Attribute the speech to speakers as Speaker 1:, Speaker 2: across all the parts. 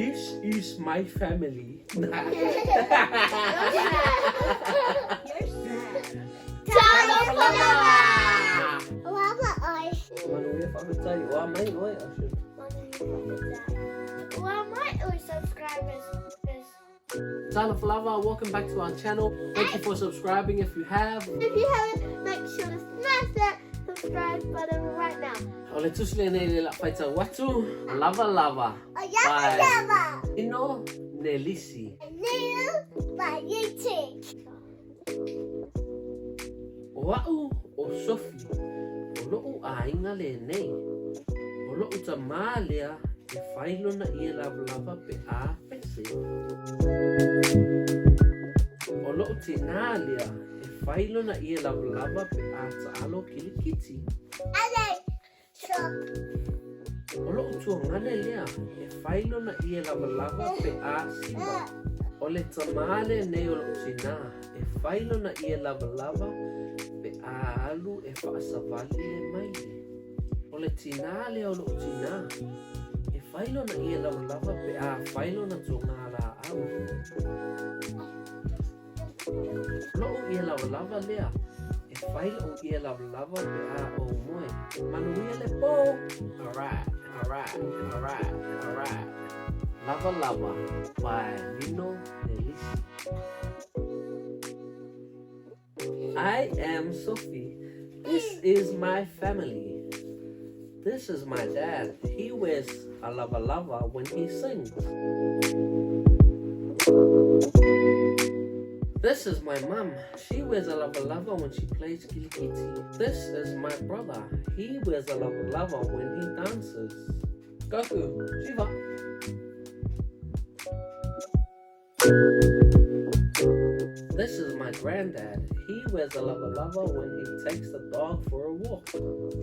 Speaker 1: This is my family.
Speaker 2: Talofa lava! Lava oi.
Speaker 1: Manuia whakatai, oa mai oi, I should.
Speaker 2: Manuia whakatai. Oa mai oi subscribers.
Speaker 1: Talofa lava, welcome back to our channel. Thank you for subscribing if you have.
Speaker 2: If you haven't, make sure to smash that subscribe button right now.
Speaker 1: O le tusi lenei le la whaitau atu, lava lava.
Speaker 2: Lava lava.
Speaker 1: Ino Nelisi.
Speaker 2: Nino by YouTube.
Speaker 1: O a'u o Sophie, o lo'u āiga lenei. O lo'u tamā lea e fai lona ie lavalava pe a pese. O lo'u tinā lea e fai lona ie lavalava pe a taalo kilikiti. O lo'u tuagane lea e fai lona ie lavalava pe a siva. O le tamā lenei o lo'u tinā e fai lona ie lavalava pe a alu e fa'asavali le maile. O le tinā lea o lo'u tinā e fai lona ie lavalava pe a fai lona togā lā'au. Lo'u ie lavalava lea e fai lo'u ie lavalava pe a ou moe. Manuia le pō! Alright, alright, alright, alright. Lava Lava by Lino Nelisi. I am Sophie. This is my family. This is my dad. He wears a lava lava when he sings. This is my mum. She wears a lava lava when she plays kilikiti. This is my brother. He wears a lava lava when he dances. Goku, Shiva. This is my granddad. He wears a lava lava when he takes the dog for a walk.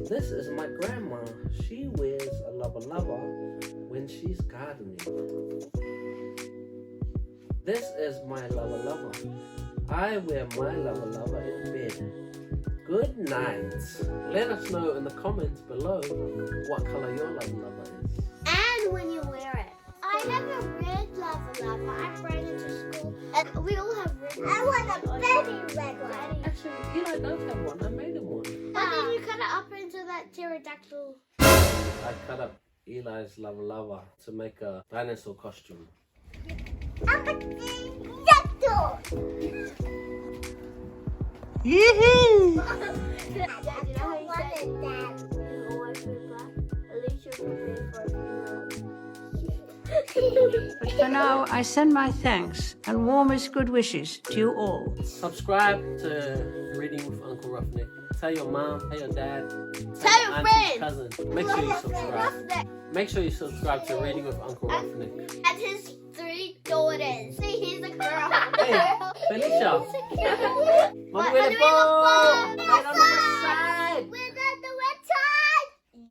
Speaker 1: This is my grandma. She wears a lava lava when she's gardening. This is my lava lava. I wear my lava lava in bed. Good night. Let us know in the comments below what color your lava lava is.
Speaker 2: And when you wear it. I have a red lava lava. I bring it to school. And we all have red I want a baby red one.
Speaker 1: Actually, Eli does have one. I made him one.
Speaker 2: But then you cut it up into that pterodactyl.
Speaker 1: I cut up Eli's lava lava to make a dinosaur costume.
Speaker 2: I'm a pterodactyl.
Speaker 1: Yee-hee!
Speaker 2: Dad, you know how you said Dad, you always wear black? At least you're prepared for a funeral.
Speaker 3: But for now, I send my thanks and warmest good wishes to you all.
Speaker 1: Subscribe to Reading with Uncle Ruffneck. Tell your mom, tell your dad,
Speaker 2: Tell your
Speaker 1: auntie,
Speaker 2: friends.
Speaker 1: cousin. Make sure you subscribe. Make sure you subscribe to Reading with Uncle Ruffneck.
Speaker 2: And his 3 daughters. See, he's a girl.
Speaker 1: Hey, Felicia.
Speaker 2: Manuela
Speaker 1: Manuela Po!
Speaker 2: Po!